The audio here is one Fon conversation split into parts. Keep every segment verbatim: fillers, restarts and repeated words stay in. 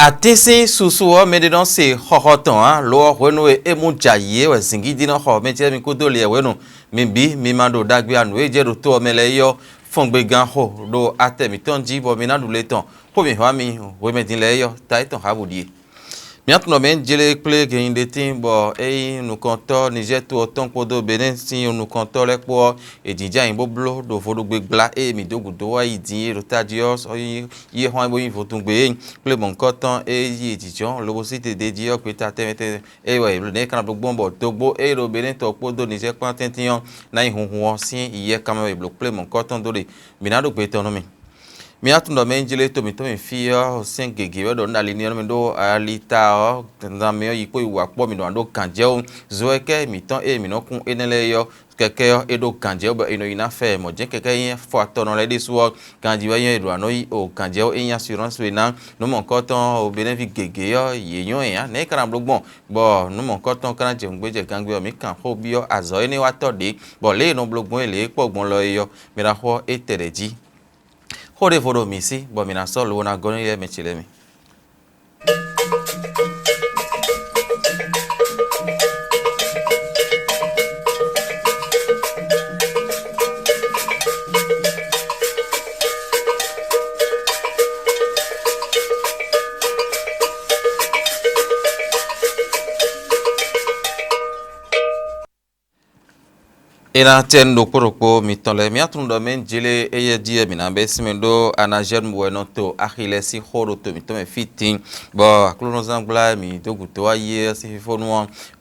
Atín sín susu ɔ́, mɛ ɖé nɔ se xɔxɔ tɔn ǎ; lo ɔ́, hwenu e é mú jɛ ayǐ é wɛ zǐngídi nɔ xɔ mɛ ce mi kúdó lě hwenu. Mi bǐ mi ma ɖo ɖagbe anu e jɛ ɖo to ɔ́ mɛ lɛ́ɛ é ɔ́, fɔngbe gan xo ɖo atɛ mǐtɔn jí, bɔ mi ná ɖu le tɔn. Xó mǐ hɔn mi hwemɛ din lɛ́ɛ é ɔ́, ta étɔn hǎ bǔ ɖíe. Mǐ tunwun ɖɔ mɛ jlé kplé gěnyi ɖé tíin, bɔ é nyí nukɔntɔ́ Nizɛ́ɛ to ɔ́ tɔn kpódó Benɛ́ɛ sín nukɔntɔ́ lɛ́ɛ kpó ɔ́, è jǐjǎn nyi bó bló ɖo vodúngbe gbla e mǐ dó gǔdo wá yi din é ɖo tají ɔ́, sɔ́ yi yi xwán bó nyí vodúngbe é. Kplé mɔ̌hunkɔtɔn e yi è jǐjɔ́n lobo sí te d'é jí ɔ́, gbeta tɛnmɛ tɛnmɛ é wɛ è blǒ nɛ̌ é ka ná bló gbɔn bɔ dógbó e ɖo Benɛ́ɛ to ɔ́ kpódó Nizɛ́ɛ kpán tɛ́ntin ɔ́ ná nyí hunhun ɔ́ sín yɛ kanmɛ wɛ è blǒ kplé mɔ̌hunkɔtɔn dó ɖe. Mǐ ná ɖó gbe tɔn nú mi. Mi ná tunwun ɖɔ mɛ e jlé to mǐtɔn mì fí ɔ́, sɛ́n gěgé wɛ ɖɔ nú ali n'i ɔ́ nú mì ɖó ali ta ɔ́, zan mɛ ɔ́ yi kpó yi wú akpɔ́ mǐ ɖo ná ɖó gǎnjɛwú. Zo wɛ kɛ́ mǐtɔn e mǐ nɔ kún énɛ́ lɛ́ɛ é ɔ́, kɛkɛ́ ɔ́, é ɖó gǎnjɛwú bɔ è nɔ yi ná fɛ mɔ̌ jɛ́n kɛkɛ́ nyí afɔ atɔnɔ lɛ́ɛ ɖésú ɔ́, ganjí wɛ nyí è ɖo anɔ̌ yi o gǎnjɛwú e nyí asirɔ́nsi e ná nǔ mɔ̌hunkɔtɔn Benɛ́ví gěgé ɔ́, yě nyɔ́ ɛ ǎ. Nɛ̌ é ka ná bló gbɔn bɔ nǔ mɔ̌hunkɔtɔn ka ná jɛ nǔgbé jɛ gangbé ɔ́? Mǐ kan xó byɔ́ azɔ̌ énɛ́ wá tɔ́ ɖě, bɔ lě e è nɔ bló gbɔn é lě e kpɔ́ gbɔn lɔ é ɔ́, mɛ ɖaxó ɔ́, é tɛ ɖɛ̌ jí. Xó ɖěvo ɖo mǐ sí, bɔ mǐ ná sɔ́ lobo ná gɔ́ nú éyɛ́ mɛ ce lɛ́ɛ mɛ. É ná cɛ nú ɖokpó ɖokpó mitɔn lɛ́ɛ. Mǐ tunwun ɖɔ mɛ jlé éyɛ́ jí wɛ mǐ ná bɛ́ sín mɛ ɖó Anazɛ́nu wɛ nɔ to axi lɛ́ɛ sín xó ɖo to mǐtɔn mɛ fí din, bɔ aklúnɔzán gbla e mǐ dó gǔdo wá yi é ɔ́ sín fífónú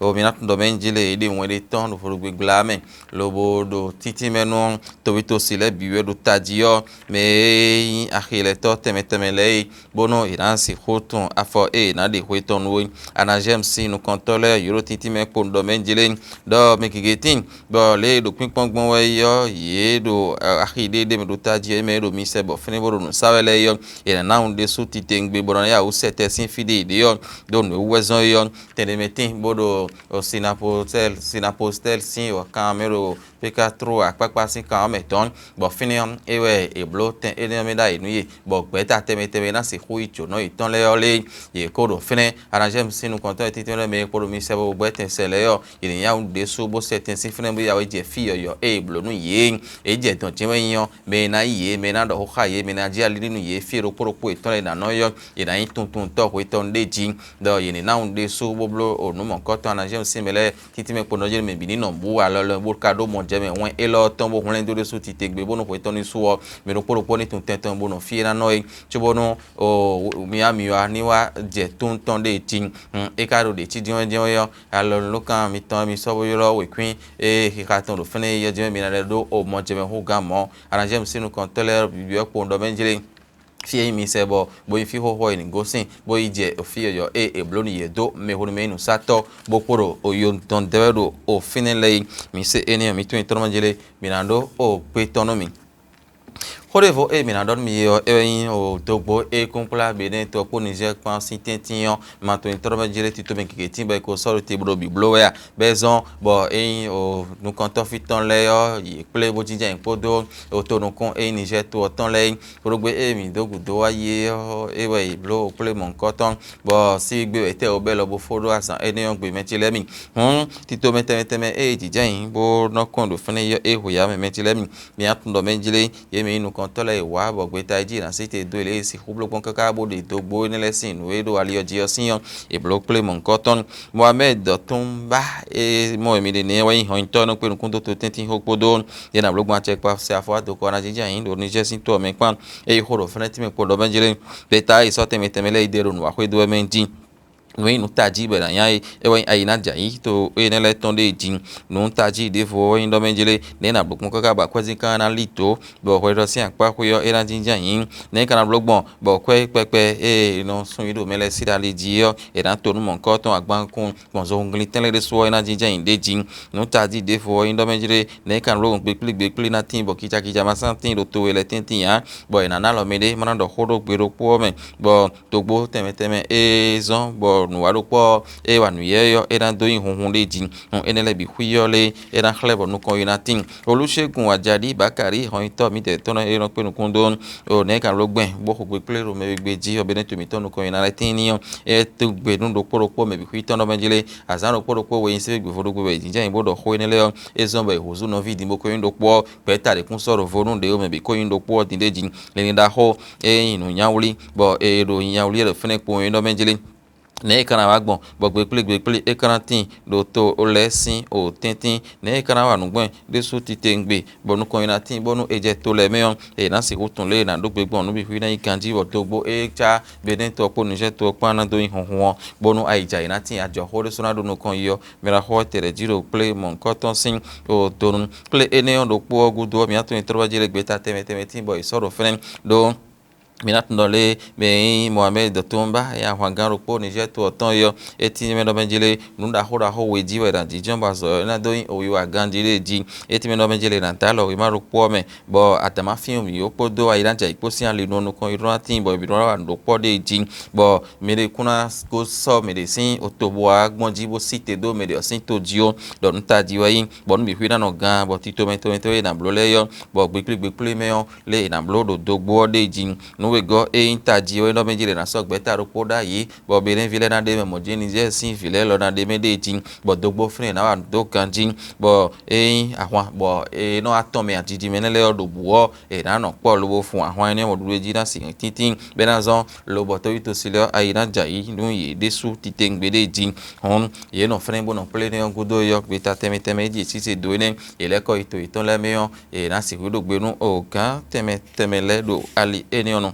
ɔ́, mǐ ná tunwun ɖɔ mɛ jlé é ɖe wɛn ɖé tɔn ɖo vodúngbe gbla mɛ, lobo ɖo títí mɛ nú tɔ́vítosi lɛ́ɛ bǐ wɛ ɖo tají ɔ́, mɛ e nyí axilɛtɔ́ tɛnmɛ tɛnmɛ lɛ́ɛ é, bónú è nǎ sixú tunwun afɔ e è nǎ ɖe xwe tɔn nú é. Anazɛ́mu sín nukɔntɔ́ lɛ́ɛ yǒɖo títí mɛ kpowun ɖɔ mɛ jlé ɖɔ mɛ gěgé tíin, bɔ lě e è ɖo kpínkpɔ́n gbɔn wɛ é ɔ́, yě ɖo axi ɖé ɖé mɛ ɖo tají ɔ́, mɛ e ɖo mi sɛ bɔ fínɛ́ bó ɖo nǔ sa wɛ lɛ́ɛ é ɔ́, è nǎ ná wǔ ɖésú titewungbe bó ná yá wǔ sɛ tɛ́ sín fí ɖé yě ɖe ɔ́, ɖó nǔ e wú wɛ zɔ́n é ɔ́, tɛn ɖé mɛ tíin bó ɖo Sinapostɛ́li sín wɔ̌kan mɛ ɖo Pekatló akpákpá sín kan ɔ́ mɛ tɔn, bɔ fínɛ́ ɔ́, é wɛ è blǒ tɛn énɛ́ ɔ́ mɛ ɖ'ayǐ nú yě, bɔ gbɛ̌ta tɛnmɛ tɛnmɛ ná sixú yi jǒnɔ yětɔn lɛ́ɛ ɔ́ lé. Yě kó ɖo fínɛ́. Anazɛ́mu sín nukɔntɔn e títí lɛ́ɛ mɛ e kpo ɖo mi sɛ bó gbɛ́ tɛn sɛ lɛ́ɛ ɔ́, yě ní nyá wǔ ɖésú bó sɛ tɛn sín fínɛ́ bó yá wɛ jɛ fí yɔ̌yɔ́ e è blǒ nú yě. È jɛ dɔn jɛ́n wɛ nyí ɔ́, mɛ e ná yí yě, mɛ e ná ɖɔ xó xá yě, mɛ e ná jí alílí nú yě fí e ɖokpó ɖokpó yětɔn lɛ́ɛ ɖo anɔ̌ ɔ́, yě ná nyí tuntuntɔ́ hwetɔ́nu ɖé jí. Ɖɔ yě ní ná wǔ ɖésú bó bló o nǔ mɔ̌hunkɔtɔn Anazɛ́mu sín mɛ lɛ́ɛ títínmɛ kpo nɔ́ jlé mɛ bǐ ní nɔ bǔ alɔ lɛ́ɛ bó ka ɖó mɔ jɛ mɛ wɛn élɔ́ tɔn bó hwlɛ́n dó ɖésú titewungbe bónú hwetɔ́nu su ɔ́, mɛ ɖokpó ɖokpó ní tunwun tɛn tɔn bó nɔ fí e ná nɔ é, cóbónú o mi wá mi wá ní wá jɛ tóun tɔn ɖé jí. Hun, é ka ɖo ɖě cí jɛ́nwɛ́jɛ́nwɛ́ ɔ́, alɔnulókan mitɔn e mi sɔ́ bó ylɔ́ wěkwín e xixa tɔn ɖo fɛ́nɛ́ é ɔ́ jɛ́n mɛ mi ná lɛ́ ɖó o mɔ jɛ mɛ hú gǎn mɔ̌. Anazɛ́mu sín nukɔntɔ́ lɛ́ɛ bǐ ɔ́ kpowun ɖɔ mɛ jlé fí e nyí mi sɛ bɔ bó nyí fí xóxó e nǐ gosín, bó yi jɛ fí yɔ̌yɔ́ e è blǒ nǔ yě dó mɛ hwenu mɛ e nǔsatɔ́ bó kpo ɖo oyo tɔn dɛ́ wɛ ɖo o fínɛ́ lɛ́ɛ é. Mi se énɛ́ ɔ́, mi tunwun nyitɔ́ nɔ jlé, mi ná ɖó o gbe tɔn nú mì. Xó ɖěvo e mǐ ná ɖɔ nú mi é ɔ́, é wɛ nyí o dógbó e kúnkplá Benɛ́ɛ to ɔ́ kpó Nizɛ́ɛ kpán sín tɛ́ntin ɔ́, ma tunwun nyitɔ́ nɔ jlé tito mɛ gěgé tíin bɔ è ko sɔ́ ɖo te bó ɖo bǐbló wɛ a? Bɔ é zɔ́n bɔ é nyí o nukɔntɔ́ fí tɔn lɛ́ɛ ɔ́, yě kplé bó jínjɔ́n ayǐ kpódó o tonukún e nyí Nizɛ́ɛ to ɔ́ tɔn lɛ́ɛ é. Xwedógbe e mǐ dó gǔdo wá yi é ɔ́, é wɛ è blǒ kplé mɔ̌hunkɔtɔn, bɔ sígbé wɛ tɛ́ wobɛ́ lɔ bó fó ɖó azǎn énɛ́ ɔ́ gbe mɛ ce lɛ́ɛ mi. Hǔn, tito mɛ tɛnmɛ tɛnmɛ e è jǐjɔ́n ayǐ bó nɔ́ kɔn ɖo fínɛ́ é ɔ́, é hu yǎ mɛ mɛ ce lɛ́ɛ mi. Mi ná tunwun ɖɔ mɛ jlé, yě mɛ nyí nukɔntɔ́ lɛ́ɛ e wǎ bɔ gbeta e jí è nǎ sí te dó yě lɛ́ɛ é sixú bló gbɔn káká bó ɖe dógbó énɛ́ lɛ́ɛ sín nǔ e ɖo ali ɔ́ jí ɔ́ sín ɔ́, è blǒ kplé mɔ̌hunkɔtɔn. Mohamɛ́d dɔ̌túnba e mɔ wɛ mi ɖe nɛ́ ɔ́ wɛ nyí hɔnnyitɔ́ e nɔ kpé nukún dó to tɛ́ntin xó kpódó yě ná bló gbɔn acɛkpa se afɔ wá dokɔ ɔ́ ná jínjɔ́n ayǐ ɖo Nizɛ́ɛ sín to ɔ́ mɛ kpán. Ée xó ɖo fɛ́nɛ́ tɛnmɛ kpo ɖɔ mɛ jlé, gbeta e sɔ́ tɛnmɛ tɛnmɛ lɛ́ɛ yi ɖe ɖo nǔ wa xwedó wɛ mɛ jí. Nǔ e nyí nǔ tají bɔ è nǎ nya é, é wɛ nyí ayi ná jɛ ayǐ to énɛ́ lɛ́ɛ tɔn ɖée jí. Nǔ tají ɖěvo ɔ́ wɛ nyí ɖɔ mɛ jlé, nɛ̌ è nǎ bló gbɔn káká bɔ akwɛ́zín ka ná lí dǒ, bɔ hwɛɖɔ sín akpáxwé ɔ́ é ná jínjɔ́n ayǐ. Nɛ̌ è ka ná bló gbɔn bɔ kwɛ́ kpɛkpɛ e è nɔ sun yi ɖo mɛ lɛ́ɛ sín ali jí ɔ́, è nǎ to nú mɔ̌hunkɔtɔn agbankun gbɔn zohunglin tɛ́nlɛ́ ɖésú ɔ́, é ná jínjɔ́n ayǐ ɖ'é jí. Nǔ tají ɖěvo ɔ́ nyí ɖɔ mɛ jlé, nɛ̌ è ka nǎ bló gbɔn gbeklí gbeklí ná tíin bɔ kicakica ma sán tíin ɖo to e lɛ́ɛ tɛ́ntin ǎ, bɔ è nǎ ná alɔ mɛɖé ma ná ɖɔ xó ɖó gbe ɖokpó ɔ́ mɛ, bɔ dǒgbó tɛnmɛ tɛnmɛ e zɔ́n bɔ nǔ wa ɖokpɔ́ ɔ́, ée wa nǔyɛ́ ɔ́, é ná dó nyi hunhun ɖé jí. Hɔn énɛ́ lɛ́ɛ bǐ xwí ɔ́ lé, é ná xlɛ́ bɔ nukɔn yi ná tíin. Olúṣégún Ajaɖí Bǎkarí hɔnyitɔ́ mǐtɛn tɔn ɔ́, é nɔ kpé nukún dó ɖo nɛ̌ kan ló gbɛn bó xo gbe kplé ɖo mɛ we gbe jí ɔ́, Benɛ́to mǐtɔn nukɔn yi ná lɛ́ tíin n'i ɔ́, é dó gbe nú ɖokpó ɖokpó mɛ bǐ xwí tɔn ɖɔ mɛ jí lé. Azǎn ɖokpó ɖokpó we nyi sɛ́ gbe vodúgbe wɛ è jínjɔ́n nyi bó ɖɔ xó énɛ́ lɛ́ɛ ɔ́, é zɔ́n bɔ è hǔzú nɔví din bó ko nyí ɖokpó ɔ́, gbɛ̌ta ɖě kún sɔ́ ɖo vo nú ɖě ɔ́ mɛ bǐ ko nyí ɖokpó ɔ́ din ɖé jí. Linlin ɖaxó e nyí nǔnyáwlí, bɔ è ɖo nyinyaɖuɖu lɛ́ɛ ɖo fínɛ́ kpowun é ɖɔ mɛ jí lé. Nɛ̌ é ka ná wá gbɔn, bɔ gbe kplé gbe kplé é ka ná tíin ɖo to lɛ́ɛ sín o tɛ́ntín? Nɛ̌ é ka ná wa nǔgbɛ́n ɖésú titewungbe, bɔ nukɔn nyi ná tíin bónú è jɛ to lɛ́ɛ mɛ ɔ́, è nǎ sixú tunwun lě e è nǎ ɖó gbe gbɔn nǔ bǐ xwí ná nyí ganjí, bɔ togbó e cá Benɛ́to ɔ́ kpó Nizɛ́ɛto ɔ́ kpán ná dó nyi hunhun ɔ́, bónú ayǐja yě ná tíin ajɔxó ɖésú ná ɖó nukɔn yi ɔ́, mɛ ɖaxó ɔ́ tɛ ɖɛ̌ jí ɖo kplé mɔ̌hunkɔtɔn sín o donu. Kplé énɛ́ ɔ́ ɖokpó ɔ́ gúdo ɔ́, mǐ ná tunwun tlɔ́ jí lé gbeta tɛnmɛ tɛnmɛ tíin bɔ è sɔ́ ɖo fɛ́nɛ́ ɖó mǐ ná tunɔ lé mɛ e nyí Mohamed Dɔtúnba, e nyí ahwangán ɖokpó Nizɛ́ɛto ɔ́ tɔn é ɔ́, é tíin mɛ ɖɔ mɛ jí lé nǔ ɖaxó ɖaxó we jí wɛ è nǎ jínjɔ́n bɔ azɔ̌ ɔ́ ná dó nyí wiwa ganjí ɖé jí. É tíin mɛ ɖɔ mɛ jí lé è nǎ dó alɔ wěma ɖokpó ɔ́ mɛ, bɔ adǎmá fín mǐ ó kpódó ayi ná jɛ ayǐ kpó sín ali nú ɔ́ nukɔn yi ɖó ná tíin bɔ mǐ ɖó ná wa nǔ ɖokpó ɖé jí, bɔ mɛ ɖé kún ná ko sɔ́ mɛ ɖě sín oto bó wá gbɔn jí bó sí te dó mɛ ɖě ɔ́ sín to jí ó, ɖɔ nǔ tají wɛ é nyí, bɔ nǔ bǐ xwí ná nɔ gán, bɔ tito mɛ tɔn mɛ tɔn e è nǎ bló lɛ́ɛ é ɔ́, bɔ gbegblégbé kplé mɛ ɔ́, lé è nǎ bló ɖo dogbo ɔ́ ɖ'é jí. Nǔ wegɔ́ e nyí tají ɔ́ é nɔ mɛ jí lě ná sɔ́ gbɛ̌ta ɖokpó ɖ'ayǐ, bɔ Benɛ́ví lɛ́ɛ ná ɖe mɛ mɔ̌ jí Nizɛ́ɛ sín vǐ lɛ́ɛ lɔ ná ɖe mɛ ɖ'é jí, bɔ dogbo fínɛ́ è nǎ wa nǔ dó ganjí, bɔ é nyí ahwan, bɔ è nɔ wá tɔn mɛ ajiji mɛ énɛ́ lɛ́ɛ ɔ́ ɖo bǔ ɔ́, è nǎ nɔ kpɔ́ lobo fun ahwan énɛ́ wɔ̌ɖuɖu e jí ná sin tíntín, bɔ é ná zɔ́n lobɔ tóví tosi lɛ́ɛ ɔ́, ayi ná jɛ ayǐ nú yě ɖésú titewungbe ɖé jí. Hɔn yě nɔ flɛ́n bó nɔ kplé énɛ́ ɔ́ gúdo é ɔ́, gbeta tɛnmɛ tɛnmɛ é jí è sísé dó énɛ́, yě lɛ́ kɔ yi to yětɔn lɛ́ɛ mɛ ɔ́, è nǎ sixú ɖo gbe nú ogǎn tɛnmɛ tɛnmɛ lɛ́ɛ ɖo ali énɛ́ ɔ́ nɔ.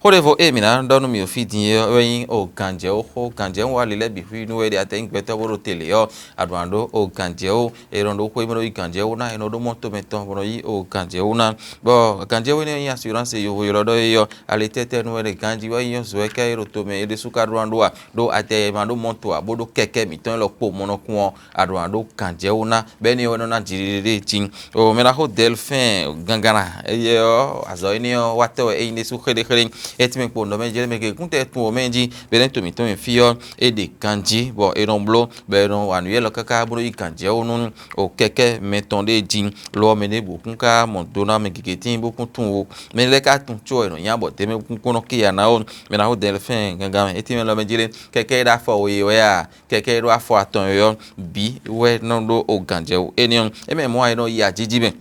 Xó ɖěvo e mǐ ná ɖɔ nú mì ɖo fí din é ɔ́ wɛ nyí o gǎnjɛwú xó. Gǎnjɛwú ali lɛ́ɛ bǐ xwí nú wɛ ɖe atɛ nyí gbɛtɔ́ bó ɖo te lě ɔ́, a ɖǒ ná ɖó o gǎnjɛwú. È nɔ ɖó xwé bó nɔ yí gǎnjɛwú ná, è nɔ ɖó mɔto mɛtɔn bó nɔ yí o gǎnjɛwú ná. Bɔ gǎnjɛwú énɛ́ nyí assurance e yovo ylɔ́ ɖɔ é ɔ́, ali tɛ́tɛ́ nú wɛ ɖe ganjí wɛ nyí ɔ́, zɔ wɛ ká é ɖo tomɛ é ɖésú ka ɖó ná ɖó a? Ɖó atɛ e ma ɖó mɔto ǎ bó ɖó kɛkɛ́ mǐtɔn élɔ́ kpo mɔnɔkun ɔ́, a ɖǒ ná ɖó gǎnjɛwú ná, bɔ énɛ́ ɔ́ wɛ nɔ ná jiɖiɖe ɖé jí. O mɛ ná xó Dɛlfɛ́n gangana, éyɛ́ ɔ́, azɔ̌ énɛ́ ɔ́ watɔ́ wɛ é nyí ɖésú xéɖéxéɖé. É tínmɛ kpo nǔ ɖɔ mɛ jlɛ́ mɛ gěgún tɛ́ tun wǒ mɛ jí, bɔ é nɛ́ to mǐtɔn e fí ɔ́, é ɖe ganjí, bɔ è nɔ bló, bɔ è nɔ wa nǔ élɔ́ káká bó nɔ yí gǎnjɛwú nú o kɛkɛ́ mɛtɔn ɖé jí. Lo ɔ́, mɛ ɖěbǔ kún ká mɔ do ná mɛ gěgé tíin bó kún tunwun ó. Mɛ lɛ́ɛ ka tunwun có è nɔ nya bɔ dě mɛ kún kún nɔ ké ya ná ó. Mɛ ná xó Dɛlfɛ́n gangan mɛ, é tínmɛ lɔ mɛ jí lé, kɛkɛ́ é ɖó afɔ we wɛ a? Kɛkɛ́ é ɖó afɔ atɔn wɛ ɔ́, bǐ wɛ nɔ ɖó o gǎnjɛwú énɛ́ ɔ́. É mɛ mɔ̌ a é nɔ yi ajiji mɛ,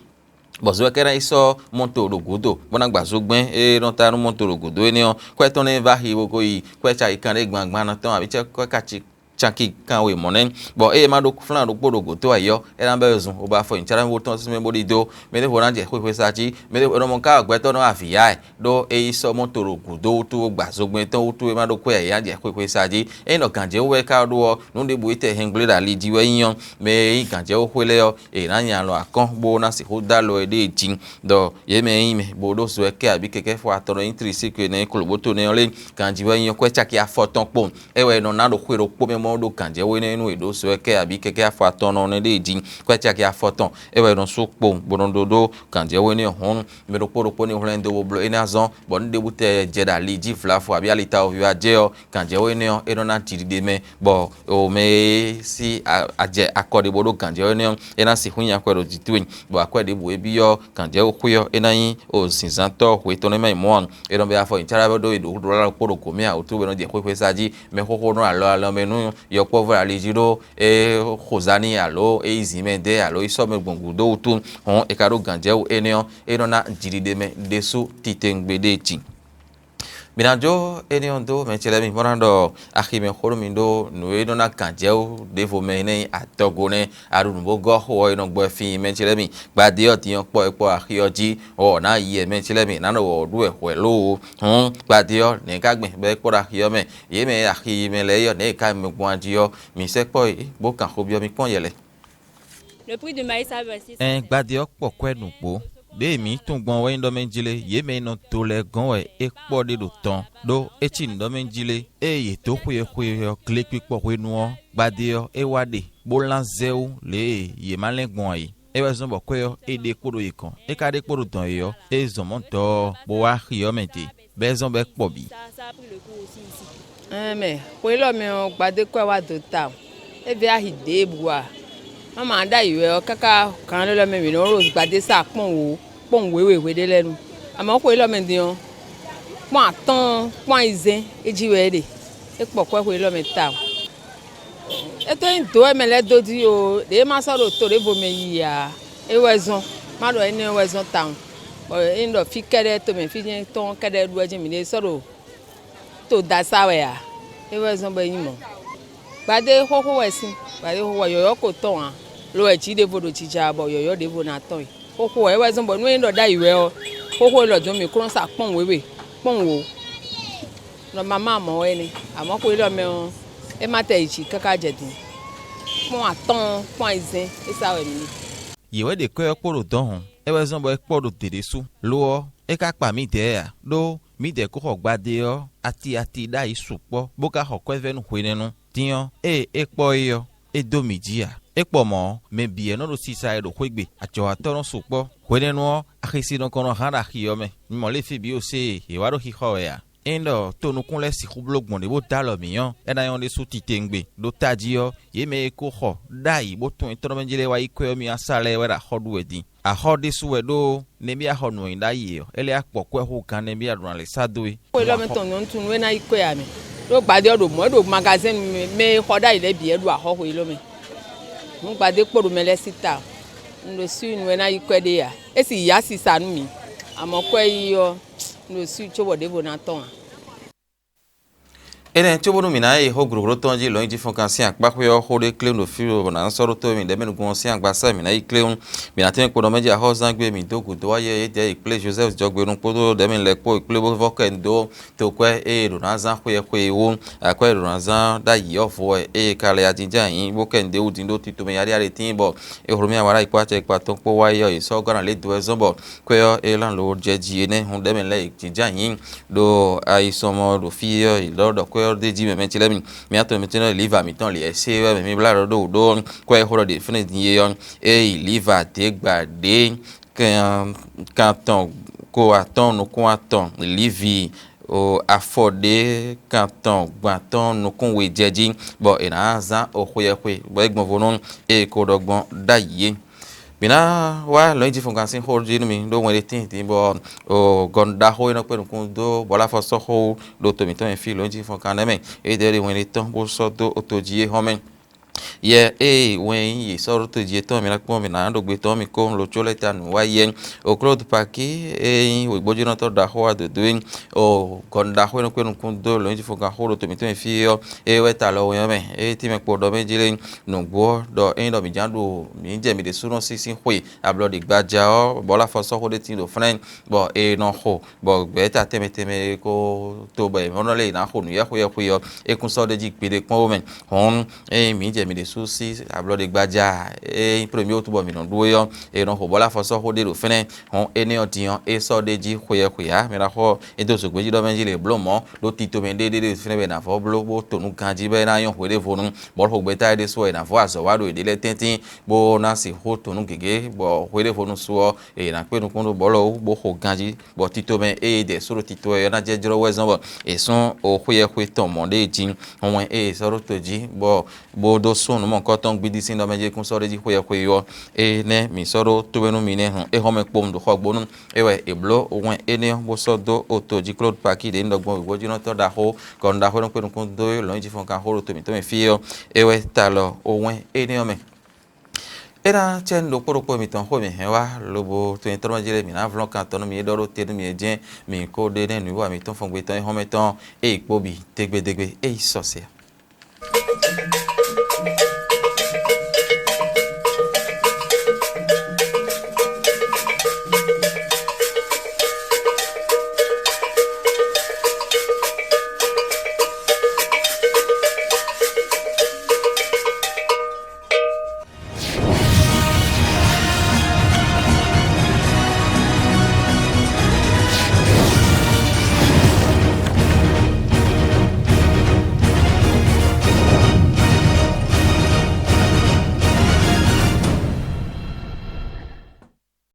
bɔ zɔ ɛ ka ná yi sɔ́ mɔto ɖo gǔdo, bó ná gba zogbɛ́n e nɔ ta nú mɔto ɖo gǔdo énɛ́ ɔ́, kwɛ́ tɔn nɛ́ vá xi bó ko yi kwɛ́ caki kanɖé gban gban tɔn abǐ cɛ́ kwɛ́ ka ci caki kanwe mɔ̌ nɛ́. Bɔ ée é ma ɖó flán ɖokpó ɖo gǒ tó ayǐ ɔ́, é ná bɛ́ zun, bó ba fɔ nyǐcáɖámɛ bó tɔ́n sín mɛ bó ɖidó. Mɛ ɖěvo ná jɛ xwixwe sa jí, mɛ ɖěvo nɔ mɔ ká gbɛtɔ́ nɔ avǐ ya ɛ, ɖó é yi sɔ́ mɔto ɖo gǔdo wútu bó gba zogbɛ́n tɔn wútu é ma ɖó kwɛ́ ayǐ ná jɛ xwixwe sa jí. Ényí ɖɔ gǎnjɛwú wɛ ka ɖó ɔ́, nǔ ɖěbǔ e tɛ hɛngbléɖo ali jí wɛ nyí ɔ́, mɛ e nyí gǎnjɛwúxwé lɛ́ɛ ɔ́, è nǎ nya alɔ akɔ́n bó ná sixú dó alɔ e ɖée jí. Ɖɔ yě mɛ e nyí mɛ bó ɖó zo ɛ kɛ abǐ kɛkɛ́ fɔ atɔn ɖo nyí trisíkle nɛ́ klobǒto nɛ́ ɔ́ lé, ganjí wɛ nyí ɔ́, kwɛ́ caki afɔtɔn kpowun. É wɛ è nɔ ná ɖo xwe ɖokpó mɛ mɔ ɖó gǎnjɛwú énɛ́ nú è ɖǒ zo ɛ kɛ abǐ kɛkɛ́ afɔ atɔn nɔ nɛ́ ɖée jí, kwɛ́ caki afɔtɔn. É wɛ è nɔ sú kpowun bó nɔ ɖó ɖó gǎnjɛwú énɛ́ ɔ́ hɔn. Mɛ ɖokpó ɖokpó ní hwlɛ́n dó bó bló é ná zɔ́n, bɔ nú ɖěbǔ tɛ jɛ ɖo ali jí vlafɔ abǐ alitawoví wá jɛ ɔ́, gǎnjɛwú énɛ́ ɔ́, é nɔ ná jiɖiɖe mɛ, bɔ o mɛ e sí a- a jɛ akɔ ɖé bó ɖó gǎnjɛwú énɛ́ ɔ́, é ná sixú nyi akwɛ́ ɖo jǐ towe, bɔ akwɛ́ ɖěbǔ e byɔ́ gǎnjɛwú xwé ɔ́, é ná nyí o zǐnzántɔ́ hwetɔ́n e ma nyí mɔ̌ ǎ. É nɔ bɛ afɔ nyǐcá ɖó ɖo ɖo ɖó ɖó kpó ɖo gǒ mɛ ǎ, wǔtu bɔ é nɔ jɛ xwé xwé sa jí, mɛxóxó nɔ alɔ alɔ mɛ nú yɔkpɔ́vú ali jí ɖó é xo za n'i alo é yi zǐn mɛ dɛ́ alo é sɔ́ mɛ gbɔn gǔdo wútu, hɔn è ka ɖó gǎnjɛwú énɛ́ ɔ́, é nɔ ná jiɖiɖe mɛ ɖésú titewungbe ɖé jí. Mǐ ná jó énɛ́ ɔ́ dó mɛ ce lɛ́ɛ mi bó ná ɖɔ aximɛ xó nú mi ɖó nǔ e nɔ ná gǎnjɛwú ɖěvo mɛ é nɛ́ nyí adɔgo nɛ́. A ɖu nǔ bó gɔ́ xó ɔ́, é nɔ gbɔ fín mɛ ce lɛ́ɛ mi. Gbadé ɔ́, din ɔ́ kpɔ é kpɔ axi ɔ́ jí, ɔ́ ná yi ɛ mɛ ce lɛ́ɛ mi, nǎ nɔ wɔ ɖú wɛ hwɛ̌ lóo. Hɔn gbadé ɔ́, nɛ̌ ka gbɛn bɔ é kpɔ́ ɖo axi ɔ́ mɛ? Yě mɛ e axi mɛ lɛ́ɛ ɔ́, nɛ̌ yě ka mɛ gbɔn ají ɔ́, mǐ sɛkpɔ́ yě, bó kan xó byɔ́ mì kpɔ́n yɛ lɛ. Le prix du maïs a vingt-six. Ɛn gbadé ɔ́ kpɔ kwɛ́ nǔgbó. Ɖěe mǐ tunwun gbɔn ɔ́ wɛ nyí ɖɔ mɛ jlé yě mɛ e nɔ do lɛ́ɛ gɔ́n wɛ é kpɔ́ ɖe ɖo tɔn, ɖó é cí nǔ ɖɔ mɛ jlé. Ée yě dó xwe e xwe ɔ́ glekpikpɔ hwenu ɔ́, gbadé ɔ́, é wá ɖe, bó lán zɛ́ wú lě e yě ma lɛ́n gbɔn ǎ é. É wɛ zɔ́n bɔ kwɛ́ ɔ́, é ɖe kpó ɖo yě kɔn. É ka ɖe kpó ɖo dɔn yě ɔ́, é zɔn mɔ̌ dɔɔ, bó wá xi ɔ́ mɛ te, bɔ é zɔ́n bɔ é kpɔ bǐ. Ça, ça a pris le coup aussi ici. Ɛn mɛ, xwe élɔ́ mɛ ɔ́, gbadé kɔ́ wá dó tawun. É vɛ́ axi ɖěbǔ ǎ. Má ma ɖ'ayǐ wɛ ɔ́, káká gǎn élɔ́ mɛ mǐ nɔ́ ɖo gbadé sa kpɔ́n wǒ kpɔ́n wěwe hwe ɖé lɛ́ɛ nu. Amɔ̌ xwe élɔ́ mɛ din ɔ́, kpɔ́n atɔ́ɔ́n kpɔ́n ayizɛ́n é jí wɛ é ɖe. É kpɔ kwɛ́ xwe élɔ́ mɛ tawun. É tó nyí dǒ wɛ mɛ lɛ́ɛ dó jí o, ɖě ma sɔ́ ɖo to ɖěvo mɛ yi ǎ. É wɛ zɔ́n, má ɖɔ énɛ́ wɛ zɔ́n tawun, bɔ é nyí ɖɔ fí kɛ́ɖɛ́, tomɛ fí nyɛ tɔn kɛ́ɖɛ́ ɖu wɛ jí mǐ ɖe sɔ́ ɖo to da sa wɛ ǎ. É wɛ zɔ́n bɔ é nyí mɔ̌. Gbadé xóxó wɛ sín, gbadé xóxó wɛ yɔ̌yɔ́ ko tɔn ǎ, lo wɛ jǐ ɖěvo ɖo jija bɔ yɔ̌yɔ́ ɖěvo ná tɔn i. Xóxó wɛ é wɛ zɔ́n bɔ nú é nyí ɖɔ ɖ'ayǐ wɛ ɔ́, xóxó élɔ́ dɔn mǐ kplɔ́n sa kpɔ́n wěwe kpɔ́n wǒ. Nɔ mamá mɔ̌ wɛ nɛ́, amɔ̌ xwe élɔ́ mɛ ɔ́, é má tɛ yi jǐ káká jɛ din. Kpɔ́n atɔ́ɔ́n kpɔ́n ayizɛ́n é sa wɛ mǐ ɖe. Yě wɛ ɖe kwɛ́ ɔ́ kpo ɖo dɔ̌n hɔn, é wɛ zɔ́n bɔ é kpɔ́ ɖo dě ɖésú. Lo ɔ́, é ka kpa mǐdɛɛ ǎ, ɖó mǐdɛɛ ko xɔ gbadé ɔ́, ati ati ɖ'ayǐ sukpɔ́, bó ka xɔ kwɛ́vɛ́ nú hwenɛ́nu. Din ɔ́, ée é kpɔ́ é ɔ́, é dó mǐ jí ǎ. É kpɔ mɔ̌ ɔ́, mɛ bǐ wɛ nɔ ɖo sisa e ɖo xwé gbe, ajɔ̌watɔ́ nɔ sukpɔ́. Hwenɛ́nu ɔ́, axi si nukɔn nɔ hán ɖo axi ɔ́ mɛ. Mi mɔ lě fí bǐ ɖo sé e yě wá ɖo xixɔ wɛ ǎ. Ényí ɖɔ to nukún lɛ́ɛ sixú bló gbɔn ɖě bó dó alɔ mǐ ɔ́, é ná nyɔ́ ɖésú titewungbe. Ɖó tají ɔ́, yě mɛ e ko xɔ ɖ'ayǐ bó tunwun nyǐtɔn mɛ jí lɛ́ɛ wá yí kwɛ́ ɔ́ mì wá sa lɛ́ɛ wɛ ɖo axɔ́ ɖu wɛ din. Axɔ́ ɖésú wɛ ɖó nɛbí a xɔ nǔ e nyí ɖ'ayǐ ɔ́, é lɛ́ á kpɔ kwɛ́ xú gán nɛbí a ɖo ná lɛ́ sá dó é. Xwe élɔ́ mɛ tɔn nyɔ̌nu tunu e ná yi kwɛ́ ǎ mɛ, ɖó gbadé ɔ́ ɖo mɔ̌ é ɖo magazɛ́n mɛ, mɛ e xɔ ɖ'ayǐ lɛ́ɛ bǐ wɛ ɖo axɔ́ xwe élɔ́ mɛ. Nǔ gbadé kpo ɖo mɛ lɛ́ɛ sí ta ɔ́, un ɖo sú nú ɛ ná yi kwɛ́ ɖé ǎ. É sì yá sisa nú mǐ, amɔ̌ kwɛ́ yí ɔ́, un ɖo sú cóbɔ ɖěvo ná tɔn ǎ. Énɛ́ cóbónú mǐ ná yi xó glǒgló tɔn jí lɔ̌nyijǐ-fɔ́nkan sín akpáxwé ɔ́ xó ɖé klé ɖo fí bɔ ná sɔ́ ɖó tó mì ɖɛ̌ mɛ nukún ɔ́ sín agbaza mǐ ná yi kléwún. Mǐ ná tɛ́n kpo ɖɔ mɛ jí axɔ́zán gbé mǐ dó gǔdo wá yɛ édɛɛ yi kplé Jozɛ́fu jɔgbe ɖokpónɔ ɖɛ̌ mɛ lɛ́ɛ kpó yi kplé bó vɔ́ kɛ dó to kwɛ́ ée ɖo ná zán xweyɛxwe é wú, akwɛ́ e ɖo ná zán ɖ'ayǐ ɔ́ vo wɛ ée ka lɛ ajínjɛ́n ayǐ bó kɛ nǔɖé wú din ɖó tito mɛ yaɖéyaɖé tíin bɔ é hló mì awa ɖ'ayǐ kpó acɛ kpa tɔn kpó wá yi ɔ́, yě sɔ́ gɔ́ ná lě dó wɛ zɔ́n bɔ kwɛ́ ɔ́ é lán lo jɛ jí é nɛ́ hun ɖɛ̌ mɛ lɛ́ɛ yě jínjɛ́n ayǐ ɖo ayisɔnmɔ ɖo fí ɔ́, yě lɔ́ ɖɔ kwɛ́ ɔ́ d'é jí mɛ mɛ ce lɛ́ɛ mi. Mǐ atɔn mɛ ce nɔ lǐva mǐtɔn lǐ ɛsé wɛ mɛ mǐ blá ɖɔ ɖó wǔ ɖó kwɛ́ e xó ɖɔ ɖě fɛ́nɛ din é ɔ́, é yi lǐva dě gba ɖě kan atɔn ko atɔ́ɔ́n nukún atɔn, lǐvi afɔ ɖě kan atɔn gban atɔ́ɔ́n nukún we jɛ jí, bɔ è nǎ zán oxweyɛxwe, bɔ é gbɔn vo nú ée ko ɖɔ gbɔn ɖ'ayǐ é. Mǐ ná wá lɔ̌nyijǐ-fɔngán sín xó jí nú mi ɖó wɛn ɖé tíin din bɔ gɔnu ɖaxó e nɔ kpé nukún dó bɔ̌lafɔ sɔ́ xó ɖo to mǐtɔn e fí lɔ̌nyijǐ-fɔngán nɛ́ mɛ. É ɖɔ ɖi wɛn ɖé tɔn bó sɔ́ dó oto jí é hɔn mɛ. Yɛ ée wɛn nyí yě sɔ́ ɖó to jí é tɔn mǐ ná kpɔ́n mǐ ná ɖo gbe tɔn mì kó un lo có lɛ́ɛ ta nǔ wá yɛ. Oklódu Pakí e nyí wěgbójínɔtɔ́ ɖaxó wá dǒdó é, o gɔnu ɖaxó e nɔ kpé nukún dó lɔ̌nyijǐ-fɔngán xó ɖo to mǐtɔn e fí ɔ́, é wɛ ta lɔ wɛn ɔ́ mɛ. É tínmɛ kpo ɖɔ mɛ jí lé. Nǔgbó ɔ́, ɖɔ ényí ɖɔ mǐ ján ɖo mǐ jɛ mǐ ɖésúnɔ sín sín xwe ablɔɖegbaja ɔ́, bɔ Láfɔ sɔ́ xó ɖé tíin ɖo flɛ́n, bɔ è nɔ xo, bɔ gbɛ̌ta tɛnmɛ tɛnmɛ e ko to bɔ è nɔ lɛ́ yě ná xo nǔ yɛ́xweyɛ́xwe ɔ́, é kún sɔ́ ɖ'é jí gbeɖé kpɔ́n ó mɛ. Hɔ̌n, ényí mǐ jɛ mǐ ɖésú sín ablɔɖegbaja e nyí premier wútu bɔ mǐ nɔ ɖu é ɔ́, è nɔ xo bɔ Láfɔ sɔ́ xó ɖé ɖo fɛ́nɛ. Hɔ̌n énɛ́ ɔ́ din ɔ́, é sɔ́ ɖ'é jí xweyɛ́xwe ǎ. Mɛ ná xɔ é dó zǒgbé jí ɖɔ mɛ jí lě bló mɔ̌ ɖó tito mɛ ɖéɖéɖé fínɛ́ wɛ è nǎ vɔ́ bló bó to nǔ ganjí bɔ é ná nyɔ́ hweɖévonu, bɔ xo gbɛ́ta é ɖésú ɔ́, è nǎ vɔ́ azɔ̌ wa ɖo yěɖée lɛ́ɛ tɛ́ntin, bó ná sixú to nǔ gěgé, bɔ hweɖévonu su ɔ́, è nǎ kpé nukún ɖó bɔ̌lɔwú bó xo ganjí, bɔ tito mɛ ée ɖɛ só ɖo tito wɛ ɔ́ ná jɛ jlɔ́ wɛ zɔ́n bɔ è sún xweyɛ́xwe tɔn mɔ̌ ɖée jí. Hɔnwɛn ée è sɔ́ ɖó to jí, bɔ bó dó sún nǔ mɔ̌hunkɔtɔn gbídí sín ɖɔ mɛ jí kún sɔ́ ɖ'é jí xweyɛ́xwe ɔ́, énɛ́ mǐ sɔ́ ɖó tómɛ nú mi nɛ́ hun é hɔn mɛ kpowun ɖo xɔ gbónú. É wɛ è blǒ wɛn énɛ́ ɔ́ bó sɔ́ dó oto jí Klódu Pakí ɖě nyí ɖɔgbɔn wěgbójínɔtɔ́ ɖaxó, gɔnu ɖaxó nɔ kpé nukún dó lɔ̌nyijǐ-fɔngán xó ɖo to mǐtɔn mɛ fí ɔ́, é wɛ ta lɔ wɛn énɛ́ ɔ́ mɛ. É ná cɛ́ nú ɖokpó ɖokpó mitɔn xó mǐ hɛn wá, lobo to nyǐtɔ́ jí lé mǐ ná vlɔ́n kan tɔn nú mi é ɖɔ ɖó te nú mi é jɛ́n mǐ ko ɖe nɛ́ nǔwiwa mǐtɔn fɔngbe tɔn é hɔn mɛ tɔn é yi kpó bǐ dégbédégbé é yi sɔ se ǎ.